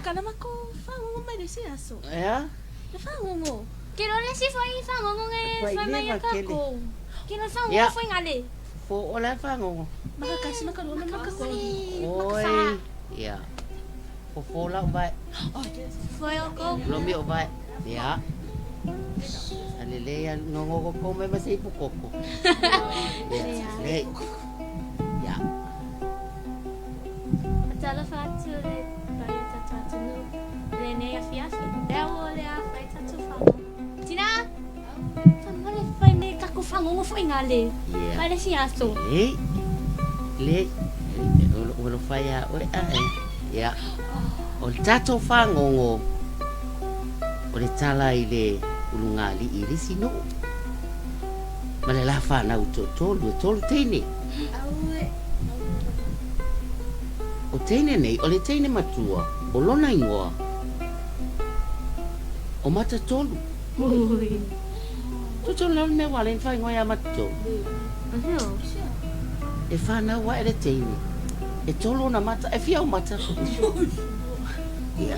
Kala ma ko fagogo mai le isi aso. Ea? Le fagogo. Ke lo le si foi fagogo nge fai mai a kako. Ke lo fagogo Ia. foi ngale. Fo o la fagogo. Maka kasi maka lua maka kolu. Oi. Ia. Fofo lau vai. Foi o ko. Lomi o vai. Ia. Alele ia ngongo ko mai ma se ipu koko. Ia. Lei. Ia. Talofa atu le pai o tatou atunuu i lenei afiafi. Lea ua o le a fai tatou fagogo. Tina! Faamolemole fai mai takou fagogo foi ngale. Ia. Mai le isi aso. Lei. Lei. O lo fai a oe ae. Ia. O le tatou fagogo o le tala i le ulugalii i le isi nuu. Ma le la fanau toatolu, e tolu teine. O teine nei, o le teine matua, o lona igoa, o Matatolu. Tutolu le mea ua le faaigoa ia Matatolu. E fanau ae le teine, e tolu ona mata, e fia ou mata? Ia,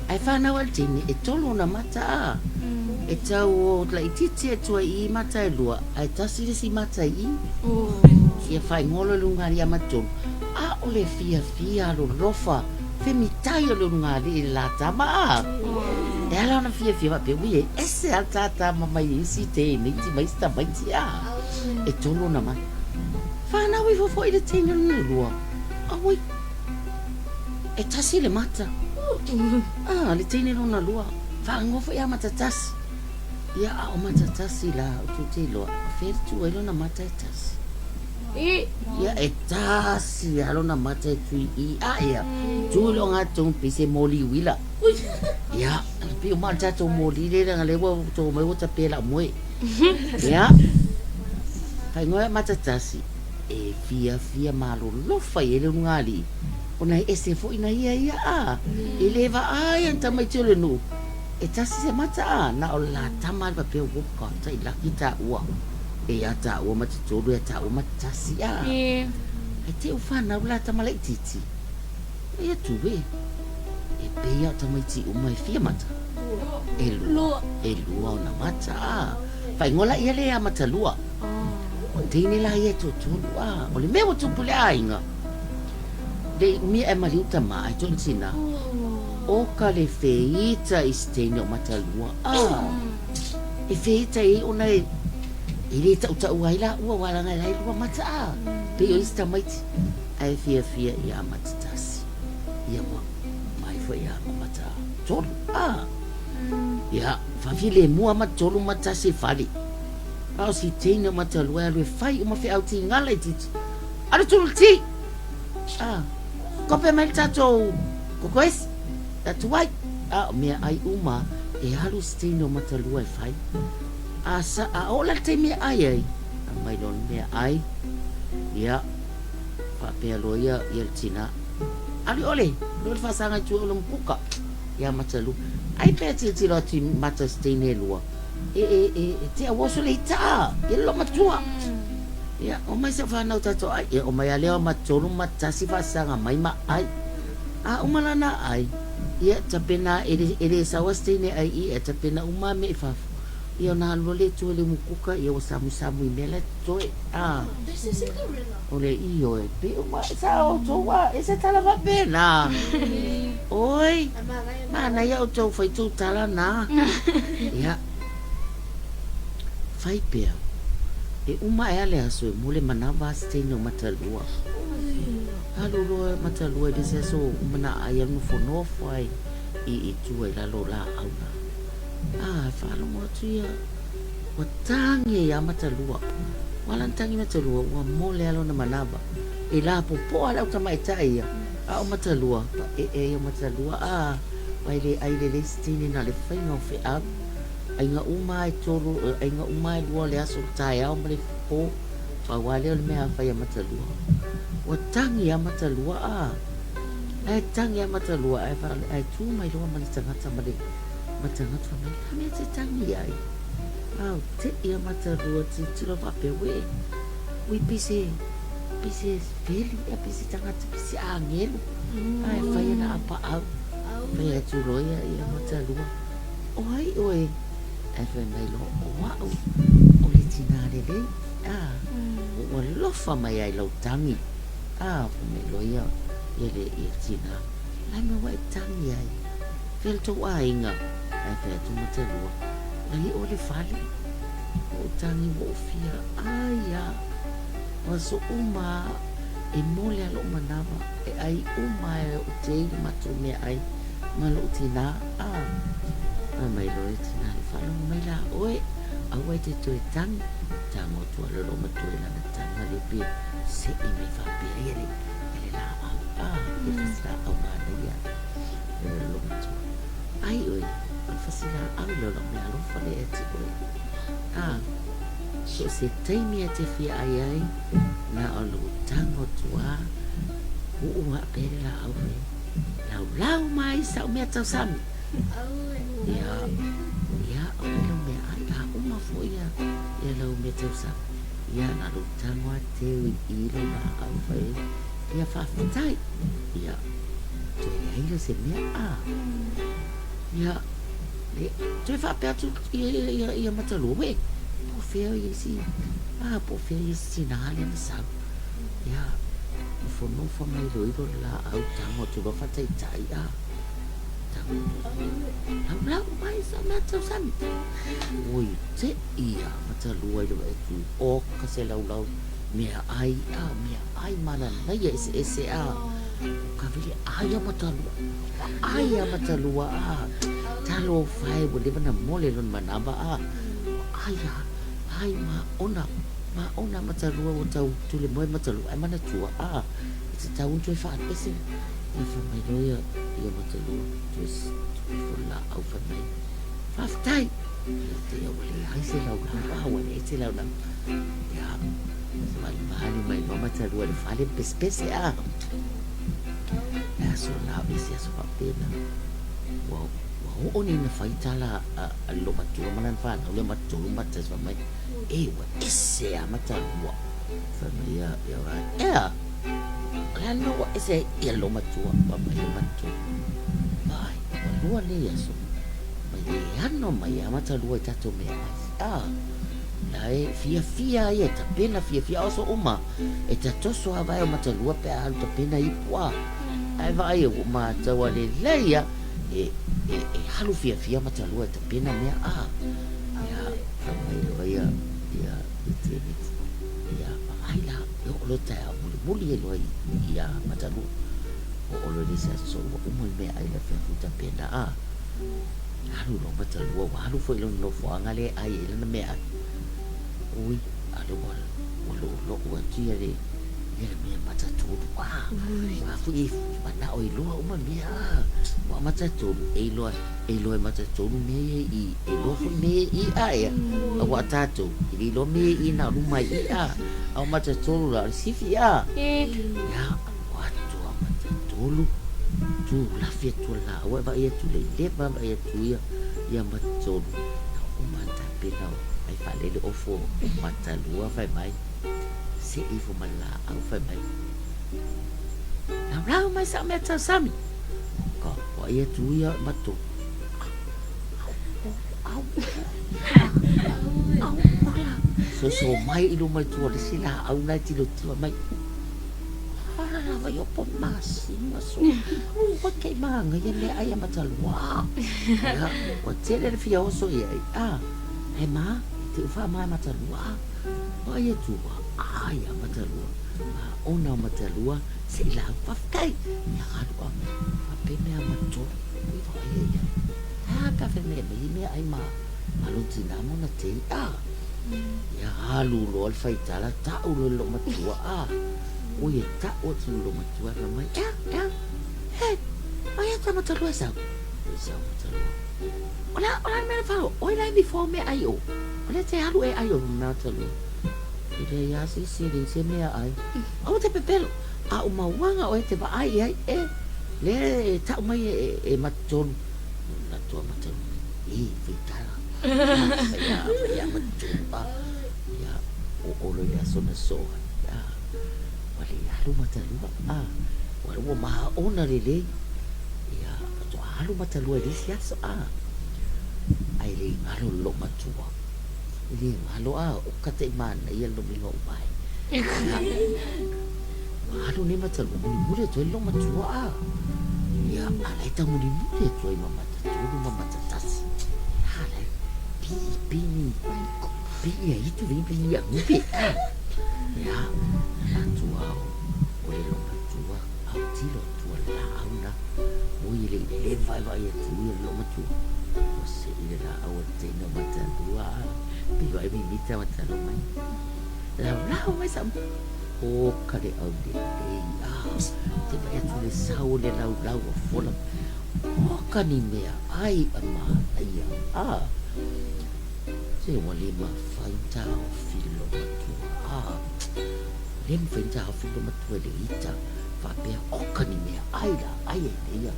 ae fanau ae le teine, e tolu ona mata a. E tau o laitiiti atu ai i i mata e lua, ae tasi le isi mata i i. Ia faaigoa loa le ulugalii ia Matatolu, a o le fiafia alolofa femitai o le ulugalii i le la tama a. E ala ona fiafia faapea, ui e ese a le ta tama mai isi teineiti ma isi tamaiti a. E tolu ona mata. Fanau ifo foi le teine lona lua, auai, e tasi le mata. A, le teine lona lua, faaigoa foi ia Matatasi. Ia, a o Matatasi la, ou tou te iloa, o fea le tu ai lona mata e tasi? Ia, e tasi lava lona mata e tui i a ia, tu i le ogatotonu pei se moli uila. Ia, pei uma o le tatou moli lea leaga lea ua to mai ua tape lau moe. Ia, faaigoa ia Matatasi, e fiafia malolofa i ai le ulugalii, ona e ese foi na ia ia a, e le vaai lava ni tamaiti o le nuu, E tasi se mata a, na o le la tama le faapea woka tai laki taua e ia taua ma te tolu ia taua ma te tasi a. Ai te u whanau la tama laitiiti. Ia tu e. E pei a o tamaiti uma e fia mata. E lua. E lua ona mata a. Whaingoa la ia le ia mata lua. O teine la ia e totolu a. O le mea ua tupu le aiga. Le i umi ae maliu tama ae toʻi tina. O ka le feita i se teine o Matalua a. E feita i ai ona e e le taʻutaʻu ai la ua ua laga e la e lua mata a. Pei o isi tamaiti ae fiafia ia mata tasi. Ia ma mai foi ia ma mata tolu a. Ia faafilemu a mata tolu ma tasi e fale. A o si teine o Matalua e alu e fai uma feau tigala itiiti. Alu tulu ti! Ah, kope mai le tatou kokoesi, tatou ai. Ah, o mea ai uma e alu se teine o Matalua e fai. A, sa, a oo la le taimi e ai ai, aumai loa le mea ai, ia, faapea loa ia, ia le tina, alu i ole, alu i ole faasaga i tua o le mukuka, ia Matalua. Ai pea tilotilo atu i mata o se teine e lua, e, e, e, e te auoso le ita, ia le loomatua. Ia, omai se whanau tatou ai. Ia, omai a lea ma tolu ma tasi whaasaga mai ma ai. A uma la na ai, ia, tapena e le, e le sau a se teine ai i, e tapena uma mea i fafo. Ia, ona alu loa lea i tua i le umukuka, ia ua samusamu i mea la e totoe. A. This is Cinderella. O le ioe, pei uma, sa outou a, e se tala faapena. Oi, manaia outou fai tou tala na. Ia. Fai pea. E uma ae a le aso e mo le manawa a se teine o Matalua. Alu loa Matalua i le isi aso uma na ai alu nofonofo ai i i tua i lalo o laau na. A, e faalogo atu ia, ua tangi ai a Matalua. Ua ala ona tangi Matalua, ua mole a lona manawa. E lapopoa le au tamaitai ia, a o Matalua, paee ai o Matalua, a, ua e le ai lelei se teine na le faiga o feau. Aiga uma e tolu, aiga uma e lua o le aso o le taeao ma le po, pau lava lea o le mea a fai a Matalua. Ua tangi a Matalua a, ae tangi a Matalua ae fa, ae tu mai loa ma le tagata ma le, ma le tagata fai mai, la mea e te tangi ai. A o te'i a Matalua tilotilo faapea, uē, ui pei se. Pei se veli ia pei se tagata pei se agelu a e fai ana apaau. Fai atu loa ia ia Matalua, O ai oe? Ae fai mai loa, O au, o le tinā lelei, a, ua ou alofa mai ai i lau tagi. A, fai mai loa ia ia le ia tinā, O le a le mea ua e tagi ai? Fea le tou aiga? Ae fai atu Matalua, Lai oe le fale. Ua ou tagi ua ou fia ai a. O aso uma a e mole a loʻu manawa, e ʻai uma e oʻu tei le matou meaʻai ma loʻu tinā, a fai mai loa le tinā le faalogo mai la ʻoe, aua e te toe tagi, tago atu a loʻu matua i lana taga le pe seʻi mai faapea ia le ia le lāʻau, a ia le fasi lāʻau manaia e loʻu matua. Ai ʻoe, o le fasi lāʻau lea o lau mea alofa lea ia te ʻoe, a. So o se taimi e te fia ai ai, na o lou tago atu a, uu aa pea le laau fai, laulau mai sau mea tausami. Ia, ia, o le lau mea ai, a uma foi ia, ia lau mea tausami. Ia, na lou tago a teu i i lou laau fai, ia faafetai. Ia, toe leai lea o se mea, a. Ia, e toe faapea atu ia, ia, ia, ia Matalua, uē, po o fea ia isi, a, po o fea ia isi tinā lea na sau. Ia, nofonofo mai loa i lona laau, tago atu loa faataitai, a, tago atu loa, laulau mai sa mea tausami. Oi, te ia Matalua i le vaai atu, oka se laulau, meaai, a, meaai mananaia eseese, a, o ka vele ai a Matalua. Ai a Matalua a, talofa e ua leva na mole lona manawa a, ai a, ai ma ona, ma ona Matalua ua tau tule moe Matalua ai manatua a, e te tau ona toe faapese. Ia fai mai loa ia, ia Matalua, toe ifo le laau fai mai, faafetai. Ia te ia ua leai se laulau a, ua leai se laulau. Ia, savalivali mai loa Matalua i le fale ma pesepese a. E aso la o isi aso faapena, ua, ua oo nei ina fai tala a, a le loomatua ma lana fanau lea matolu ma tasi fai mai, e ua ese a Matalua. Fai mai ia, ia Ryan, ea, o le a le mea ua ese ai ia le loomatua, fai mai le matua, vaai, ua lua nei aso, mai le ano mai a Matalua i tatou meaai. A, la e fiafia ia e tapena fiafia aso uma. E ta toso a vae o Matalua pe a alu tapena ipu a. Ae vaai e ua matau a lelei a e, e, e halu fiafia Matalua e tapena mea a. Ia, fai mai loa ia, ia, ia David, ia, vaai la, e oo loa taeao mulimuli ai loa i, ia Matalua. Oo loa i le isi aso ua uma le meaai le afiafi tapena a. Alu loa Matalua, ua alu foi i lona nofoaga lea e ai ai lana meaai. Ui, a lea ua, ua loulou atu ia le, ia le mea matatolu. A, ua foi e manao e iloa uma mea. A, ua matatolu, e iloa, e iloa e matatolu mea ia i, e iloa foi mea ia i a ea. Auā tatou, e le iloa mea ia i na o luma i a. A o matatolu la, o le sifi a. Ia, ua atu a matatolu, tu lafi atu la, ua e vaai atu le leva vaai atu ia, ia matatolu. Na uma tapena o ai faalele ofo matalua fai mai, see ifo ma le laau fai mai, Laulau mai sau mea tausami. Ka vaai atu ia matou. Au, au, au, ola. Soso mai i luma i tua o le isi laau na e tilotilo mai. Ala lava i opo masima so. Ua kei māngaia mea ai a Matalua. Ia, ua tele le fia oso i ai. Ah, he mā, te uwha mai Matalua. Vaai atu ua ai a Matalua. Ma ona o Matalua, se i lau whawhetai. Ia alu a, whape mea matolu. Ui vaai ai ia. Ha, ka whe mea mai mea ai ma, ma lou tinā mona tei. Ah, ia alu loa le faitala, ta'u loa i le loomatua. Ah, oi e ta'u atu i le loomatua, fai mai, ea, ea, he, ai atu a Matalua e sau. Oi sau Matalua. O le a, o le a le mea na falo, oi la e mifo mea ai o. O lea te alu e ai o Matalua. E leai a se isi e leai se mea ai. Aua te pepelo, a o mauaga oe te vaai i ai, e, lea e ta'u mai e, e, e Matatolu. Manatu a Matalua, e, faitala. Fai a, fai a Matatolu, a, ia, o olo i le aso na soo ai, a. Alu matalua, a, ua ua maona lelei, ia, faatoa alu matalua i le isi aso, a. Ae le galo le loomatua, e le galo, a, oka te i manaia le lomiga o uvae. Ia, ua alu nei matalua, mulimuli atu ai le loomatua, a. Ia, a la e taumulimuli atu ai ma matatolu ma matatasi. A la e pi, pi ni, pi ni aitu vei pi ni agupe, a. Ia, manatu au, o le loomatua, autilo atu a le laau na, oi e le i leva e vaai atu ia le loomatua, ua sei le laau a le teine o Matalua, a, pei vaai mimita Matalua mai. Laulau mai sa oka le aulelei, a, te vaai atu le sau o le laulau ua fola, oka ni mea ai a manaia, a. Se ua le mafai ona taofi le loomatua, a, le mafai ona taofi le loomatua i le ita faapea, oka ni mea ai la ai ai nei ia,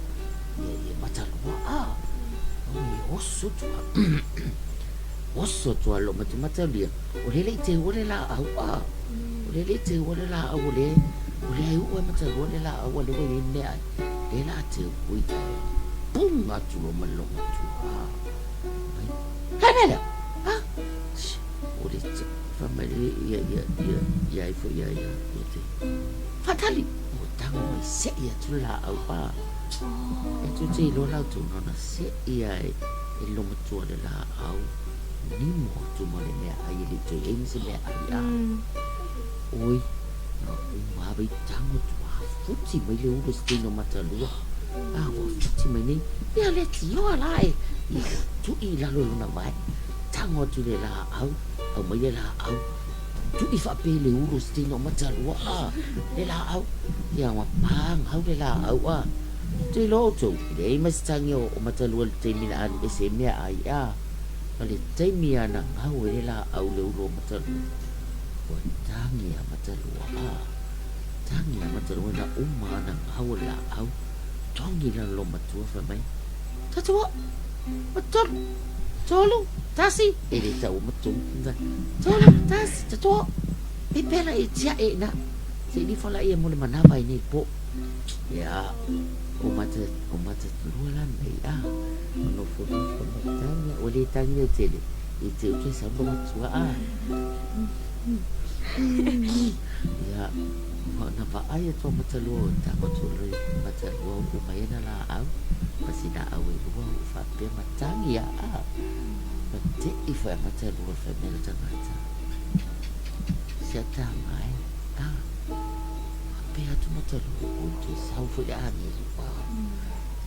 ia, ia Matalua, a. Oi, e oso atu a, oso atu a le loomatua, mataulia, o lea e le i teua le laau, a. O lea e le i teua le laau, o lea, o lea e uu ai Matalua le laau, a o lea ua i ai le meaai, lea o le a teu, oi, ae puga atu loa ma le loomatua, a. Mai, le mea lea, a? O le fai mai le ia, ia, ia, ia ai foi ia, ia, ia te faatali. Ua tago mai sei atu le laau, a. E tou te iloa la outou na ona sei lava e le loomatua le laau, nimo atu ma le meaai e le i toe i ai ma se meaai, a. Oi, na uma lava i tago atu, a futi mai le ulu e se teine o Matalua. A ua futi mai nei, ia le tioa la e, ia ua tui i lalo i lona vae. Tago atu i le laau, aumai le laau, tui faapea le ulu o se teine o Matalua, a, le laau. Ia ua pagau le laau, a. Te iloa outou, e leai ma se tagi o Matalua i le taimi na alu ese ai meaai, a. Ma le taimi lava na gau ai le laau i le ulu o Matalua, ua tagi a Matalua, a. Tagi a Matalua na uma ana gau o le laau, togi lalo lo matua fai mai, Tatua! Matolu! Tolu! Tasi! E le tau o matolu. Tolu! Tasi! Tatua! Pepela e tiae ina. Se i lifo laia mo le manawa i nei po. Ia, o mata, o mata lua la nei, a. O nofo nofo ma tangi, o le tangi o tele. I te utu e sau lo matua, a. Ia, ua na vaai atu a Matalua o tago atu o le Matalua uu mai ana laau, ma si laau e lua uu faapea ma tagi a, a. Ma te'i foi a Matalua fai mai le tagata, Si a tama e, a. Faapea atu Matalua, oi toe sau foi le agelu, a.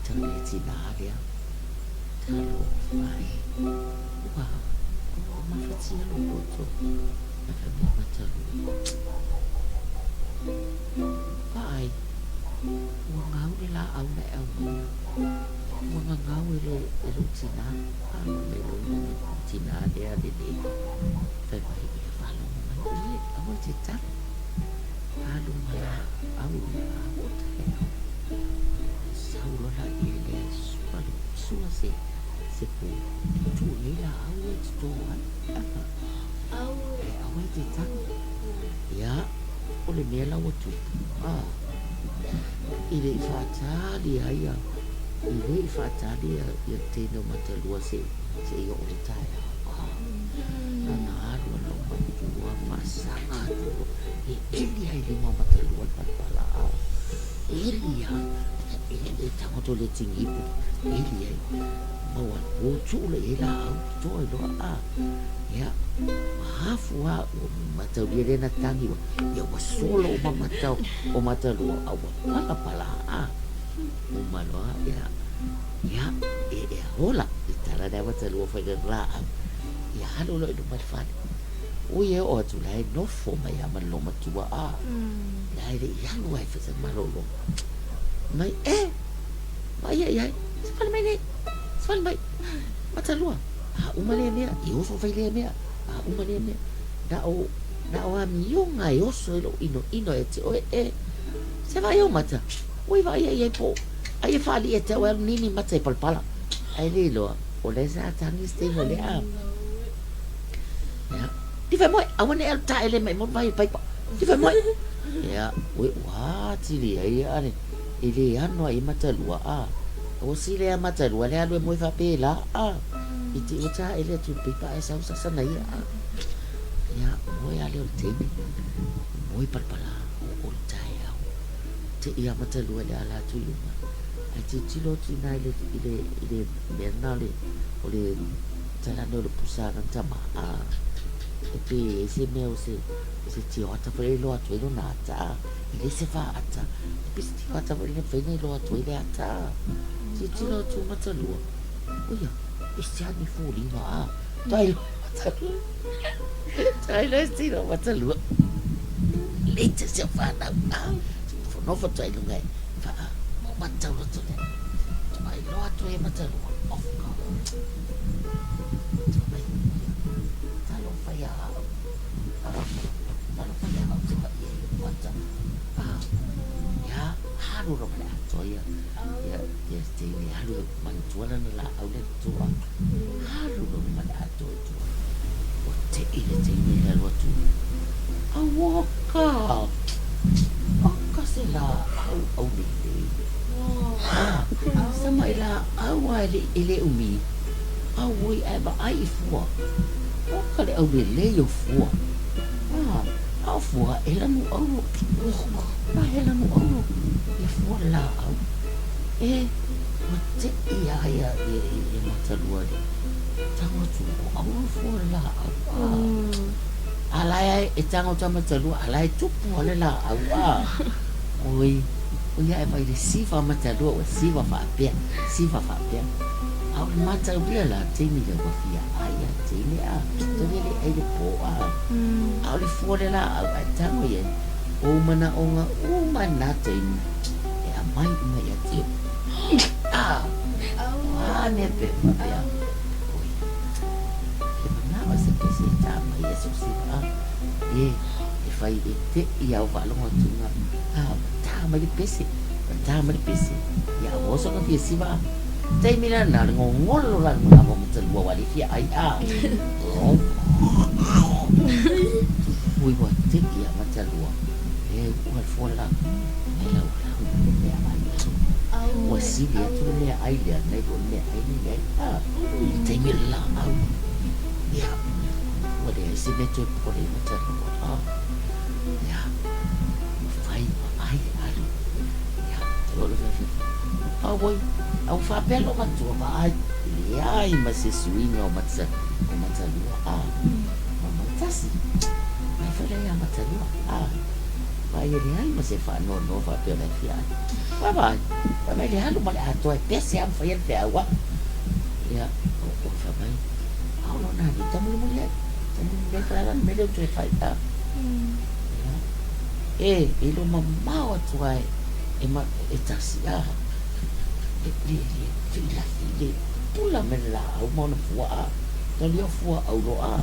Tau le tina lea, talofa e, ua, ua mafatia lou loto. Ae fai mai Matalua, Vaai, ua gau le laau na e aumaia. Ua gagau e le, e lou tinā. A, fai mai lou tinā lea lelei. Fai mai, ia faalogo mai oe, aua e te tala. Alu ma laau i a oo taeao. Sau loa laia lea e sua, sua se, se pou. Tuu i ai laau e toto ai. E aua e te tagi. Ia, o le mea la ua tupu, a, i le i faatali ai ia, i le i faatali ia, ia teine o Matalua se, se i oo le taeao, a, na alu a lou matua faasaga atu loa, e eli lava i lima o Matalua le palapala, a, eli lava, e, e tago atu le tigi ipu, eli ai, maua, ua tuu lea i ai laau, toa ai loa, a. Ia, hafu lava ua mataulia lea na tagi ua, ia ua solo uma mata o Matalua a ua palapala a. Uma loa, ia, ia, e, e hola, i tala lea Matalua fai le laau. Ia alu loa i luma i le fale. Ui e oo atu la e nofo mai lava ma le loomatua a. La e le i alu lava e fai sana malologa. Mai, e, vaai i ai, se fale mai nei, se fale mai, Matalua. A uma lea mea, e oso fai lea mea, a uma lea mea. Na o, na o amioga e oso ai lou inoino ia te oe e. Se vaai ou mata, ua i vaai ai ai po o, ai e faalii ia te au e alu nini mata e palapala. Ae le iloa, o lea sa tagi se taimi o lea a. Ia, lifa e moe, aua ne i alu taele mai mo le vai o le paipa. Lifa e moe. Ia, ue ua atili ai a le, e le ano ai matalua a. Ua sile a matalua le alu e moe faapelā a. I te ua taele atu i le paipa ae sau sasa na ia a. Ia, moe a lea o le teine, moe palapala o o le taeao. Te i a matalua le ala atu i luga. Ae tilotilo atu i ina i le, i le, i le mea lena o le, o le talane o le pusa a lana tama a. E pe i ai se mea o se, o se tioata foi lea e iloa atu ai lona ata a. E le se faata, e pei se tioata foi lea e mafai ona iloa atu ai le ata a. Tilotilo atu matalua, oia, e se ani foliga a. Tailo matalua, tailo e tino matalua. Leite se whanau a. Nofo atu ai luga e wha, mo matau loto le. Tailo atu e matalua, oh God. Tau mai, talofa ia au. Talofa ia au te wai e mata. Ia, haru ro male atoa ia. Ia, ia te ni haru le manatua lana la au le tua. Haru ro male atoa i tua. O te i le te ni le alu atu. Au oka. Oka se la au au le le. Sama i la au a e le, e le umi. Au oi ae va ai i fua. Oka le au le le o fua. Au fua e lanu auro. A he lanu auro. Ia fua la au. E, ua te ia ia ia ia matalua le. Tango atu o auro fua la au. A la e e tango ta matalua a la e tupu ale la au a. Oi, o ia e vai le siva matalua ua siva faapea, siva faapea. A o le mataulia la taimi le ua fia ai a teine a. Tau le ai le po a. A o le fua le la au ai tango ia. O mana onga uma na taimi. E a mai uma ia te. A. A me pe ma pe. Oi. E mana o se pese ta mai e so siva a. E e fai e te i au whalongo tunga. A ta mai le pese. Ta mai le pese. Ia o so ka fia siva a. Taimi la na le ngongolo la le mana wa matalua wa le fia ai a. Ui wa te ia matalua. E ua fua la. E lau lau le mea ai. Ua sili atu le mea ai lea nei lo le mea ai nei ai. A. Taimi la au. Ia. Ua le ai se mea toe pore matalua. A. Ia. Fai ma ai alu. Ia. O le fai. Au oi. Au whapea lo matua ma ai. Le ai ma se suiga o mata, o matalua. A. Ma maitasi. Mai whare ia matalua. A. Vai e le ai ma se wha no no whapea le fia ai. Vai vai. Vai mai le halu ma le atoa e pese am whai el whea Ia. O o wha mai. Au lo nani. Tamuli muli ai. Tamuli muli ai whaara mele o toe whai. A. Ia. E, e lo mamao atu ai. E ma, e tasi a. E le le fi la fi le pula me la au ma ona fua a. Tau leo fua au lo a.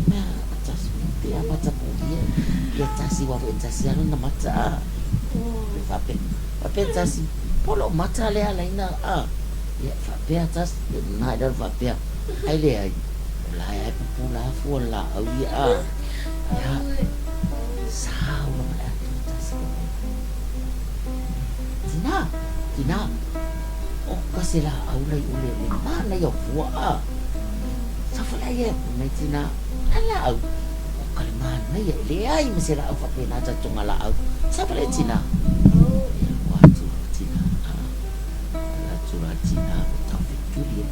Mea a tasi pe a mata po ia. Ia tasi wa e tasi ana na mata a. E whape. Whape tasi. Polo mata le ala ina a. Ia whape a tasi. Nai lalo whapea. Ai le ai. O la ai pupula fua la au ia a. Ia. Sa ula ma le atu tasi. Tina. Tina. O ka se la au lai o le le mana ia fua a. Sa fala ia mai tina. Ala au. O ka le mana ia le ai ma se la au whape nā tatonga la au. Sa fala tina. Ia o atu tina. Ala atu la tina o tau fetuli.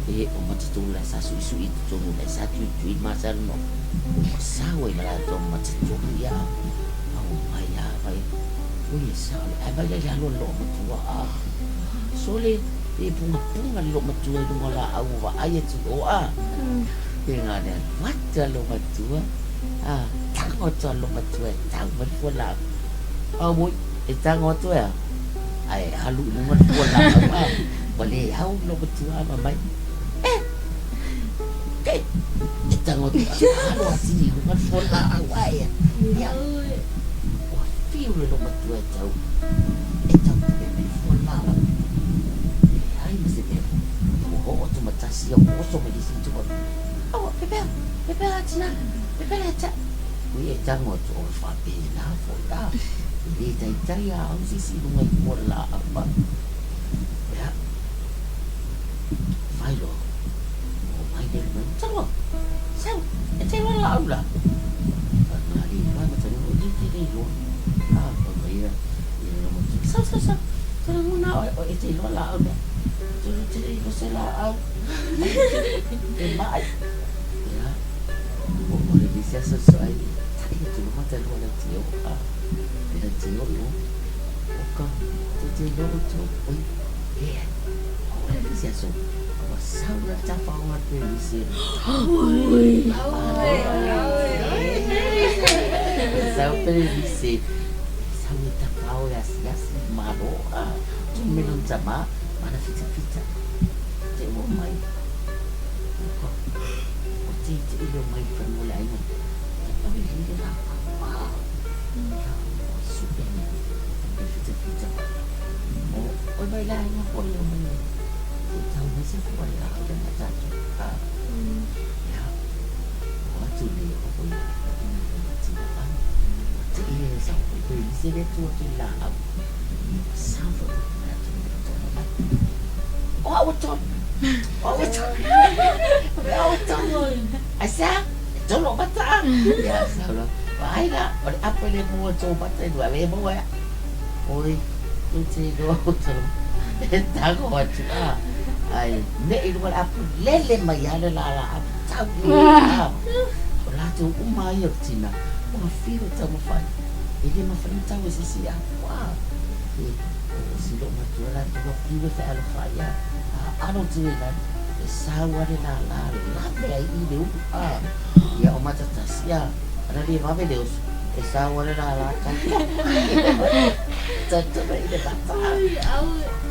E o matatonu la sa sui sui tonu la sa tui tui masa no. O sa oi ma la to matatonu ia. Au mai a vai. Ui e sa le ai vai le alo lo matua a. Sole e punga punga lo matua i lunga la au wa ai e tu o a. E ngā nea wata lo matua. A tango atu lo matua e tau mai fua la. Au moi e tango atu e a. Ai halu i lunga fua la au a. Wa le au lo matua ma mai. E! Ke! E tango atu a. Halu atini i lunga fua la au a e. Ia. Ua fiu le lo matua e tau. E tau e me fua la au. E ai ma se mea. Ua ho atu matasi au oso me lisi tu. Awa, pepea, pepea tina, pepea le ata. Ui e tago atu o le faapena foi a. E le taitai a au se isi i luga i tua o le laau a. Ia, fai loa, oo mai le mai, Matalua, sau, e te iloa le laau la? Fai mai, A le iloa Matalua, o le te le iloa. A, fai mai ia, ia le matua, Sau, sau, sau, te lagona oe, oe e te iloa le laau lea. Matalua, te le iloa se laau. E mai. Ia, oo le isi aso ai, tai atu loa Matalua la te oo, a, e la te oo loa. Oka, te te iloa outou, oi, leai, oo le isi aso, ua sau la le tafaoga o le pelisi e Sau pelisi, sau e tafao e asiasi i Malo, a, tu mai lona tamā, ma ana fitafita. Te ua mai, oka, ua teitei leo mai i fanua le aiga, te ave lelei le laau, a, ia, ua sue nei, e fitafita. O, oi mai le aiga foi o mai nei, se i tau mai se fua i le laau lea ma tatou, a, ia, o atu nei o oi, ina lona tina ai, ua tei e sau foi pe se le tu atu i le laau, ua sau foi ua atu nei o tonu mai. O au e tonu, o au e tonu, o au e tonu, aisea, e tonu o mata a. Ia, sau loa, vaai la, o le apo e le maua i tou mata i lua, e le maua ea. Oi, tou te iloa o tonu, e tago atu a. Ae nee i luga o le apo, lele mai lava le lala apo, tau i a. O latou uma ia o le tina, ua fiu e taumafai. E le mafai ona tau e se isi apo a. E, o si lou matua latou ua fiu e fealofa ai a. A alo atu i lalo, e sau lava le lala lave ai i le ulu a. Ia o matatasi a. Ana le vave le oso, e sau lava le lala tau tau tau i le mata a.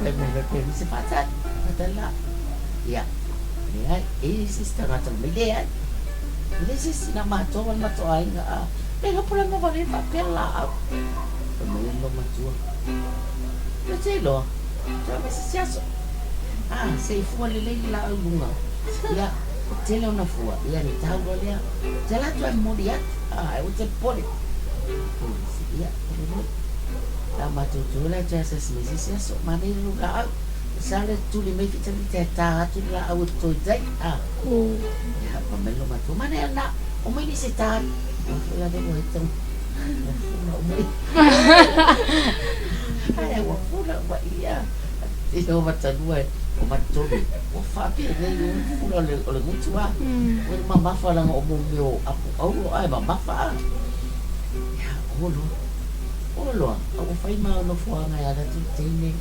Fai mai loa le se faatali, faatali la. Ia, leai, e i ai se isi tagata mai, leai. E leai se isi na matou a le matou aiga a. Le iloa po o le a mea vale faapea le laau. Fai mai le matua, Ua te iloa, toe aumai se isi aso. A, se i fua lelei le laau i luga. Ia, o tele ona fua, ia ona tau loa lea. Te alu atu ae momoli atu, a, ae ua te popole. Ia, o le lelei. A matou toe la toe asiasi mai se isi aso, manaia le lou laau. E sa le tuli mai fitafita e ta atu le laau e toto i tai, a. Ia, fai mai le matua, manaia lena, omai nisi e ta atu. Ua fula le ua hita, ua fula uma ia. Ae ua fula uma ia. Te o matalua e, o matolu, ua faapenei o le fula o le, o le gutu a. Ua le mamafa leaga o mo mea o apo auro a e mamafa a. Ia, o loa. O loa, a ua fai ma nofoaga e ala atu le teine,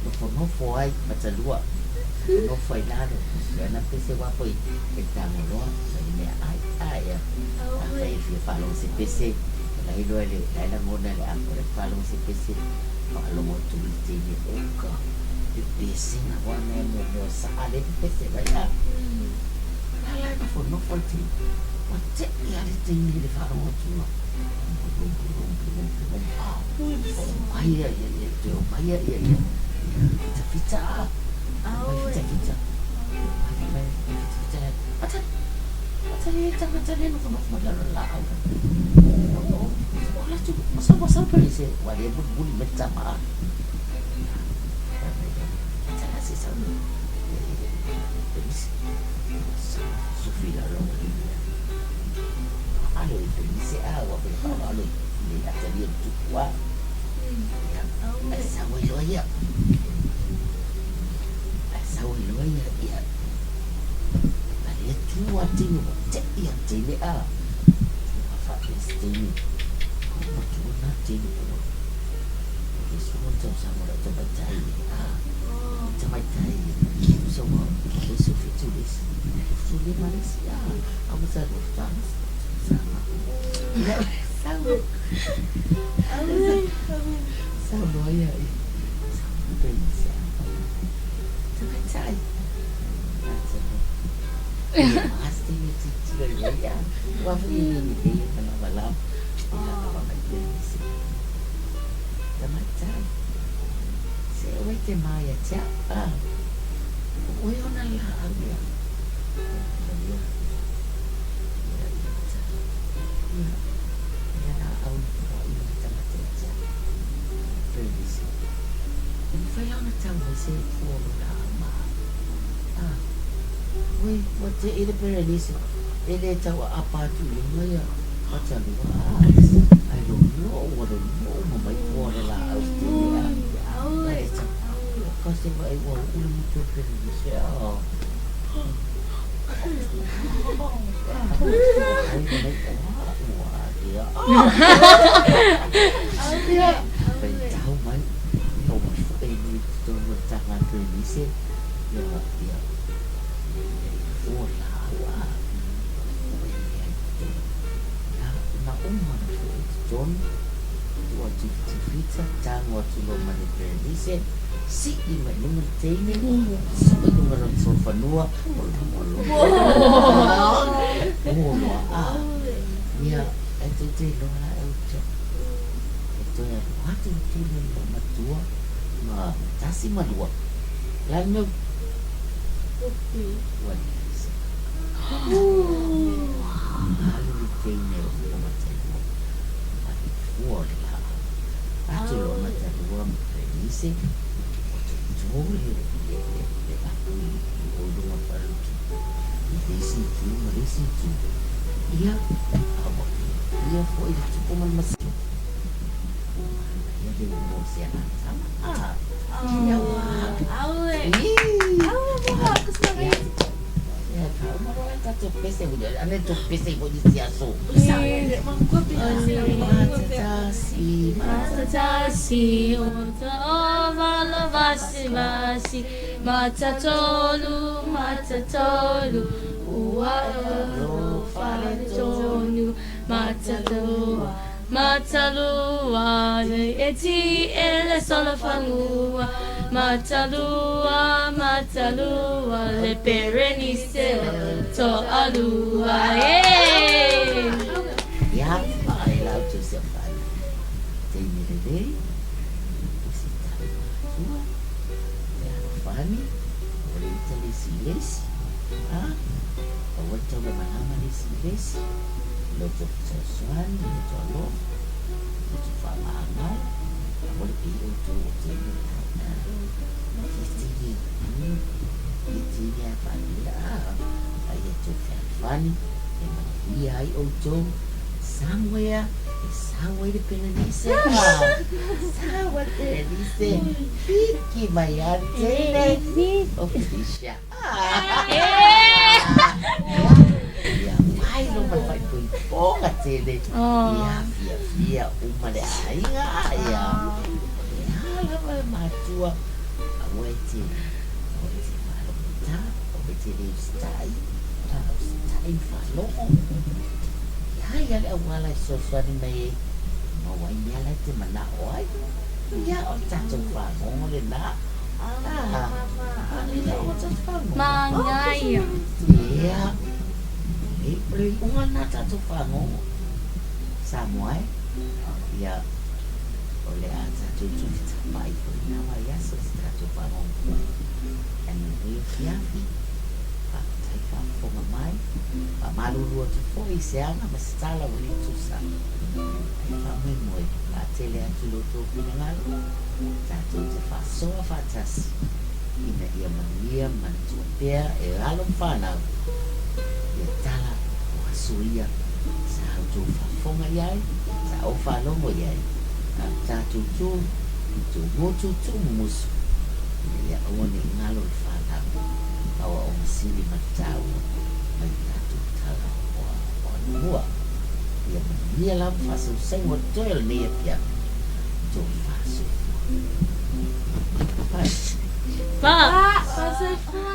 nofonofo ai matalua. Nofonofo ai lalo, ia na pese wa foi e tago loa, ma le mea ai, a ia. Afai e fia faalogo se pese, la iloa le, la e lagona e le apo le faalogo se pese, faalogo atu le teine, oka, le pesega wa mea mo mea o saa le pese mai a. La la nofonofo le teine, ua tei a le teine i le faalogo atu. Omai ia ia ia toe omai ia ia ia ia fitafita a. Omai fitafita. Omai fitafita. Matali. Matali e tangata le nofonofo mai lalo o le laau. O la tu o sau sau pe se ua le mulimuli mai le tama a. Matali a se sau. Sufi lalo o le mea. Alo i pelise a ua fai faaaloalo i le atalia o le tupu a. Ia, ae sau ai loa ia. Ae sau ai loa ia, ia. A lea tu a le teine ua tei a le teine a. Ua faapea se teine, o matua na le teine ua. O le sua o le tausaga o lau tamaitai a. Tamaitai, so ua le isi o 7 le isi. 15 le isi a. A ua sa lua faatoa Ia, sau. Sau loa ia i. Sau pe se. Tamaitai. Ia, mas te ia titilo i ia. Ua foi i ni le ia na wala. Ia ka mai pe se. Tamaitai. Se oe te mai a tia. Ah. O oe ona la au ia. Ia. Ia. Ia. Perenise e fua o lona ama. A, oi, ua te'i le Perenise, e le tau aapa atu i luga ia Matalua, a, ae lolo'u, ua lolo'u ma mai pua o le laau tele, a, a le tau, ua ka se vaai ua u'u le motu o le Perenise, a. Ai mai oa, ua ia, ia, faitau mai, ia ua fo'e nei i totonu o le taga a le Perenise, ia, ia, ia, ia, ia fua o le laau, a, ua fo'e nei lava i totonu. Ia, na uma ona fo'e i totonu, tuu atu i le tifita, tago atu loa ma le Perenise, Sii mai luga le teine, sii i luga lona solofanua, o loa a. Ia, e tou te iloa la e outou. E toe alu atu le teine i lou matua ma tasi ma lua. O le a le mea ua leai se kaka. Alu le teine o Matalua ma le fua o le laau. Atu loa Matalua ma Berenice, ua toto le le apu i o i luga o le falelotu i le isi itu ma le isi itu. Ia, a ua fiafia foi le tupu ma le masino. Ua manaia le uo o se alatama. Ah, ia ua. Ii. Ia, ia, faauma loa le tatou pese, ane le tou pese foi i le isi aso. Matatasi, Matatasi, o vasi vasi, matatolu, matatolu, ua olo faletonu, matalua, matalua, le eti e le solofanua, matalua, matalua, le Berenice toalua, e. Ia, vaai la outou si au fanau. Taimi lelei, usitai matua, le alofani, aua le ita le isi i le isi. A, aua le taulamalama le isi i le isi. Loto fesoasoani, loto alofa, loto faamaamala, aua le pei outou o teine a. Ia teine, ia teine a faapea, a, a ia tou fealofani, e manuia ai outou, somewhere, e sau ai le Pelenise, a, sau ai le Pelenise, piki mai lava le teine o Felicia. Ia, ia mai loa ma le faaipoipoga tele, ia fiafia uma le aiga, ia, o le a lava le matua, aua e te, aua e te faalogotā, aua e te le usitai, usitai ma faalogo. Ia ia le auala e fesoasoani mai ai, maua ai mea la e te manao ai. Ia, o le tatou fagogo lena. Manaia. Ia, o le iuga lena o tatou fagogo. Samoa e, ia, o le a tatou tufitapa'i foi i lena vaiaso i se tatou fagogo. Ae manuia afiafi, faafetai faafofoga mai, faamalulu atu foi i se aga ma se tala ua le tusa. Ae faamoemoe, o le a tele atu i lo outou finagalo. Tatou te faasoa faatasi ina ia manuia ma manatua pea e alo ma fanau ia tala o aso ia sa outou faafofoga i ai, sa ou faalogo i ai, a o tatou tu i tou motu tuumumusu ina ia aua ne i galo le fanau aoaoga sili ma le taua mai tatou tala o anamua. Ia manuia lava faasausauga o totoe o lenei afiafi. Tofa soifua. Pai. Pa. Pa soifua.